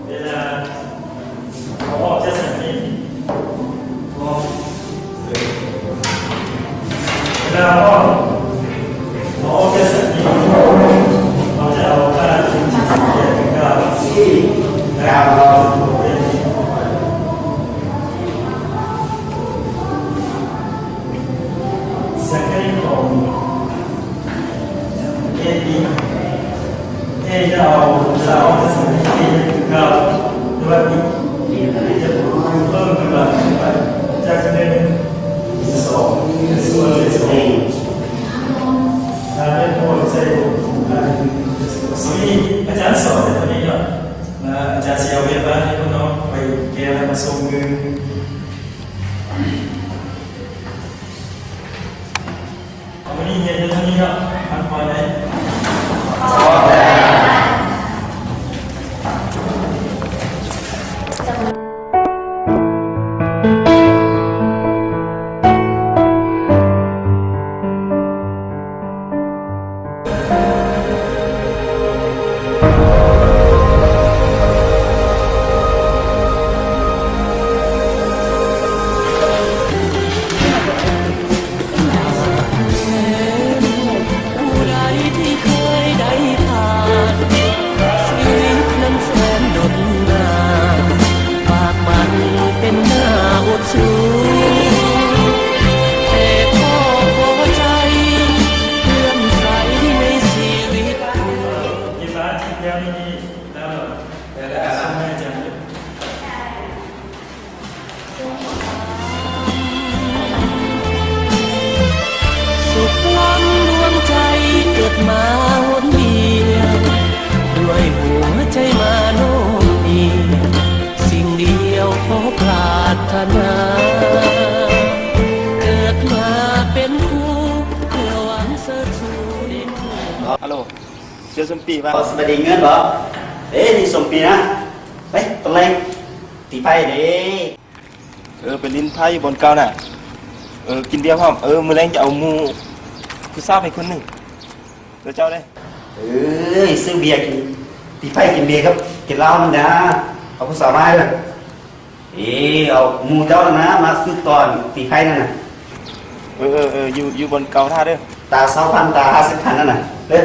ເວລາເຮົາອອກຈາກສັນນີ້ ເວລາເຮົາອອກ ເຮົາອອກຈາກສັນນີ້ ເຮົາຈະເອົາຜ້າທີ່ເປັນສີແດງຄືເກົ່າ ແລ້ວເຮົາຈະເປັນສີອອກໄປ ສັງເກດຂອງ ເອ ບີ ເອ ຈະເອົາ ຈະເອົາຈາກສັນນີ້ ເອ ຈະເປັນເກົ້າ ແຕ່ວ່າບີ ບີ ຈະເພີ່ມຂຶ້ນມາ ຈາກໜຶ່ງ ເປັນສອງ ເປັນສາມ ເປັນສີ່ ຖ້າເປັນພວກໃສ່ ອາຈານສອນແຕ່ຕົວນີ້ເນາະ ອາຈານຊິເອົາວຽກບ້ານໃຫ້ພວກນ້ອງໄປແກ້ ແລ້ວມາສົ່ງມື້. ເອົາ ມື້ນີ້ຮຽນຢູ່ເທົ່ານີ້ເນາະ ພັກຜ່ອນໄດ້. ຮາໂຫຼ ເສື້ອສົມປີປະ? ເອົາ ສະບາຍດີເງິນບໍ? ເອີ ນີ້ສົມປີນະ. ໄປ ຕອນແລງຕີໄປເດ້. ເອີ ໄປຫຼິ້ນໄພບ່ອນເກົ່ານະ. ເອີ ກິນເບຍພ້ອມ. ເອີ ມື້ແລງຈະເອົາໝູ່ຜູ້ສາວໄປຄົນໜຶ່ງ. ແລ້ວເຈົ້າເດ້? ເອີ ຊື້ເບຍກິນ ຕີໄພກິນເບຍກັບກິນເຫຼົ້ານຳນະ. ເອົາຜູ້ສາວມາເດີ. ເອີ ເອົາໝູ່ເຈົ້ານະ ມາສືບຕໍ່ຕີໄພນັ້ນນະ. ເອີ ເອີ ເອີ ຢູ່ ຢູ່ບ່ອນເກົ່າຖ້າເດີ. ຕາຊາວພັນ ຕາຫ້າສິບພັນນັ້ນນະ. ເດີ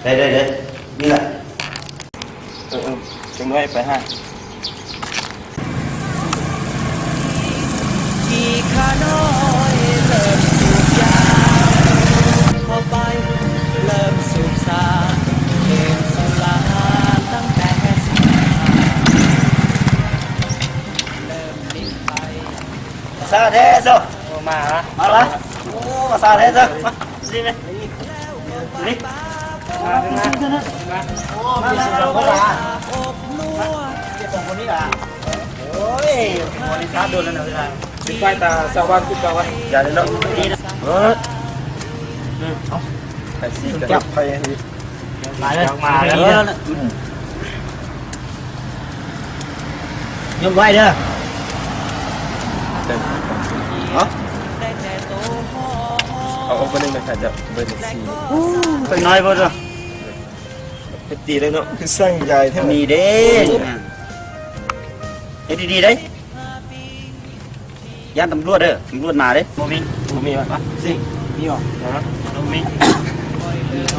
ໄດ້ ໄດ້ ໄດ້ ນີ້ລະ. ເອີ ເອີ ຈັກໜ້ອຍໄປຫາ. ສາເທໂຊ ໂອ ມາລະ ມາລະ. ໂອ ສາເທໂຊ ມາ ນີ້ແມ່ ນີ້ ມາ ມາ ໂອ ມີສອງຄົນລະ ເກັບສອງຄົນນີ້ລະ. ໂອ້ຍ ບໍລິສັດໂດນແລ້ວນະ ເວລາ ຊິໄປຕາຊາວບ້ານຄືເກົ່າວະ. ຢ່າເລີຍເນາະ ນີ້ນະ. ເອີ ອືມ ເອົາ ໄປຊິ ເກັບໄປ. ມາເດີ ມາເດີ. ເອີ ຍົກໄວ້ເດີ. ເອົາ ເອົາ ເອົາໄປໜຶ່ງນະ ຈະເບີໜຶ່ງສີ່. ໂອ້ ໄປໜ້ອຍໂພດເນາະ. ໄປຕີເລີຍເນາະ ຄືສັ່ງໃຫຍ່ແທ້. ນີ້ເດ້ ເຮັດດີໆເດ້. ຢ້ານຕຳຫຼວດເດີ ຕຳຫຼວດມາເດ້. ບໍ່ມີ ບໍ່ມີວະ ຊິ ມີບໍ່? ບໍ່ມີ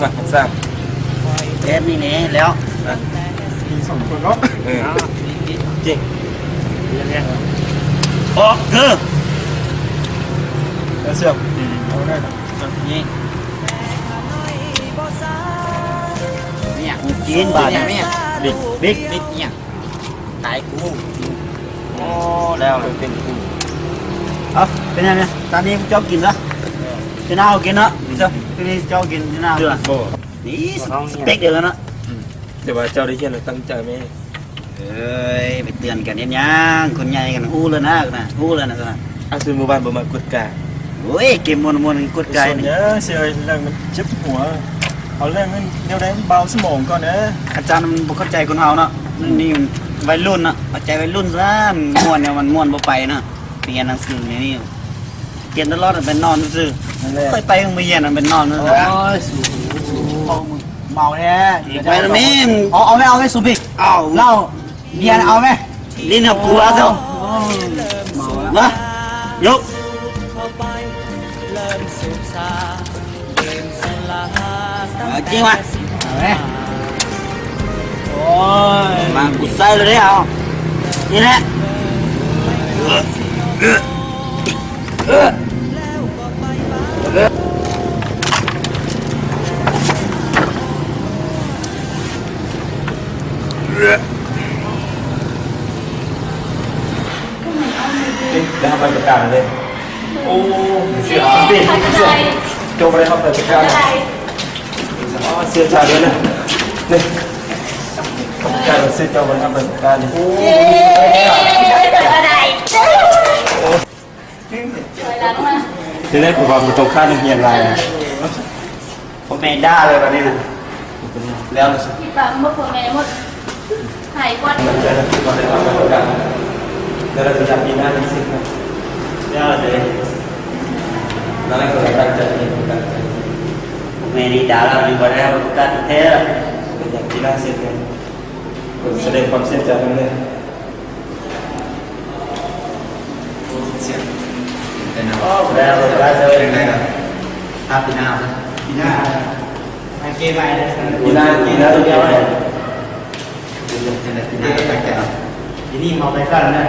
ມາ ສ້າງ ແບບນີ້ແນ່ແລ້ວ. ມີສອງຄົນເນາະ. ເອີ ເກັ່ງ ອອກເດີ ເຊື່ອມ ເອົາໄດ້. ນີ້ ນີ້ຫຍັງ ຈີນບາດນີ້ ບິກ ບິກ ບິກ ຫຍັງ. ຕາຍກູ. ໂອ້ ແລ້ວເປັນກູ. ເອົາ ເປັນຫຍັງນີ້? ຕອນນີ້ເຈົ້າກິນຊະ. ເຈົ້າໜ້າເອົາກິນເນາະ. ເຈົ້າ ທີນີ້ເຈົ້າກິນ ເຈົ້າໜ້າເອົາກິນ. ນີ້ສະເປັກດຽວກັນເນາະ. ອືມ ແຕ່ວ່າເຈົ້າໄດ້ຮຽນແລ້ວຕັ້ງໃຈແມ່. ເອີຍ ໄປເຕືອນກັນເຮັດຫຍັງ? ຄົນໃຫຍ່ກັນຮູ້ແລ້ວນະ ນະ ຮູ້ແລ້ວນະຊັ້ນນະ. ອາ ຊຸມມື້ວານບໍ່ມາກວດກາ. ໂອ້ຍ ເກມມ່ວນໆ ກວດການີ້ ເສຍເລື່ອງມັນເຈັບຫົວ. ເອົາເລື່ອງແນວໃດເບົາສະໝອງກ່ອນເດີ. ອາຈານມັນບໍ່ເຂົ້າໃຈຄົນເຮົາເນາະ. ອືມ ນີ້ໄວລຸ້ນເນາະ ເອົາໃຈໄວລຸ້ນຊະ. ມ່ວນແນວມັນມ່ວນບໍ່ໄປເນາະ. ໄປຮຽນໜັງສືນີ້ ຮຽນຕະຫຼອດ ໄປນອນຊື່ໆ. ນັ້ນແຫຼະ ຂ້ອຍໄປໂຮງຮຽນຫັ້ນໄປນອນ. ໂອ້ຍ ສູງ ສູງ ເມົາແທ້. ໄປລະແມ່. ເອົາ ເອົາໄວ້ ເອົາໄວ້ ສູບອີກ. ເອົາ ເຫຼົ້າ ເບຍເອົາໄວ້. ຫຼິ້ນກັບກູລະເຈົ້າ. ໂອ້ຍ ເມົາລະ ມາ ຍົກ. ເອົາຈິງວະ. ເອົາໄວ້. ໂອ້ຍ ມາ ກູໃສ່ເລີຍເດ້. ເອົາ ນີ້ແຫຼະ. ໄດ້ຮັບໃບປະກາດເລີຍ. ໂອ້ ເສຍໃຈ. ເຈົ້າບໍ່ໄດ້ຮັບໃບປະກາດ. ອໍ ເສຍໃຈເລີຍນະ. ນີ້ ຂອບໃຈ ເຈົ້າບໍ່ໄດ້ຮັບໃບປະກາດນີ້. ໂອ້ ເປັນໄດ້ ເປັນໄດ້ ເພາະວ່າບໍ່ຕ້ອງຂາດນັກຮຽນຫຼາຍ. ພໍ່ແມ່ດ່າເລີຍບາດນີ້ນະ. ແລ້ວ ທີ່ປາກໝົດ ພໍ່ແມ່ໝົດ ຫາຍກວ່າ. ແລ້ວ ແລ້ວ ແລ້ວ ປີໜ້ານີ້ຊິ ແລ້ວເດ້. ແລ້ວກໍຕັ້ງໃຈຮຽນ ຕັ້ງໃຈ. ພໍ່ແມ່ນີ້ດ່າລາວນີ້ ບໍ່ໄດ້ຮັບໂອກາດແທ້. ເປັນຫຍັງ ປີໜ້າຊິ ສະແດງຄວາມເສຍໃຈນຳເດີ. ໂອ້ ເສຍໃຈນຳ. ໂອ້ ບໍ່ໄດ້ຮັບໂອກາດເລີຍ. ຈັ່ງໃດລະ? ອາ ປີໜ້າ ປີໜ້າ ໃຫ້ເກມໃໝ່ເດີ. ປີໜ້າ ປີໜ້າ ປີໜ້າ ປີໜ້າ ຕັ້ງໃຈເນາະ. ປີນີ້ເຮົາໄປກ່ອນເດີ.